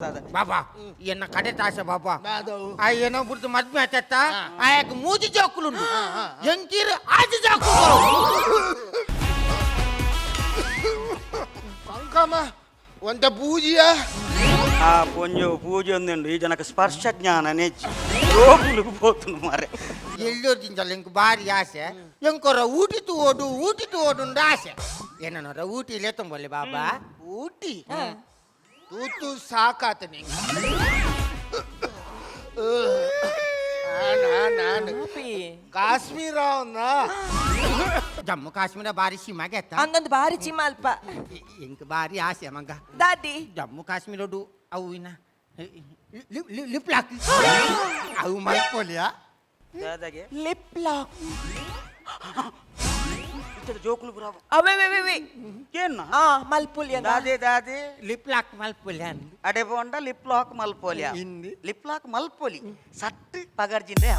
ಬಾಬಾ, ಎನ್ನ ಕಡೆ ತಾಸೆ ಬಾಬಾ. ಆ ಏನೋ ಬುಡ್ದು ಮದ್ಮೆ ಆತತ್ತ, ಆಯಾಕ ಮೂಜಿ ಜೋಕುಲುಂಡು, ಎಂಕೀರು ಆಜಿ ಜೋಕುಲು. ಸಂಕಮ ಒಂತ ಪೂಜಿಯ. ಆ ಪೊಂಜು ಪೂಜೆ ಒಂದುಂಡು. ಈ ಜನಕ್ಕೆ ಸ್ಪರ್ಶ ಜ್ಞಾನ ನೆಚ್ಚಿ ಜೋಕುಲು ಪೋತುಂಡು ಮಾರೆ. ಎಲ್ಲೋದಿಂಚಲ ಎಂಕ್ ಬಾರಿ ಆಸೆ, ಎಂಕೊರ ಊಟಿ ತೂವೊಡು, ಊಟಿ ತೂವೊಡು ಉಂಡು ಆಸೆ. ಏನನೋರ ಊಟಿ ಲೇತಂಬೊಲ್ಲೆ ಬಾಬಾ. ಊಟಿ ತೂತು ಸಾಕಾತ ನಿಂಗೆ. ನಾನು ಕಾಶ್ಮೀರ ಅವನ್ನ. ಜಮ್ಮು ಕಾಶ್ಮೀರ ಬಾರಿ ಸೀಮಾಗೆ. ಅಂದೊಂದು ಬಾರಿ ಚಿಮ್ಮ ಅಲ್ಪ. ಎಂಕ್ ಬಾರಿ ಆಸೆ ಮಗ. ದಾದಿ? ಜಮ್ಮು ಕಾಶ್ಮೀರಡು ಅವು ಇನ್ನ ಲಿಪ್ ಲಾಕ್ ಅವು ಮಲ್ಪೊಲಿಯಾ? ದಾದಾಗೆ? Lip lock. ಇತ್ತದ ಜೋಕುಲು ಪುರ. ಅವೇ ವೇ ವೇ ವೇ. ಏನ್ನ? ಆ ಮಲ್ಪುಲಿಯ. ದಾದೆ ದಾದೆ? ಲಿಪ್ ಲಾಕ್ ಮಲ್ಪೊಲಿಯಾ? ಅಡೆ ಪೋಂಡ ಲಿಪ್ ಲಾಕ್ ಮಲ್ಪೋಲಿಯಾ? ಇಂದಿ. ಲಿಪ್ ಲಾಕ್ ಮಲ್ಪೊಲಿ, ಸಟ್ ಪಗರ್ಜಿಂದೆ.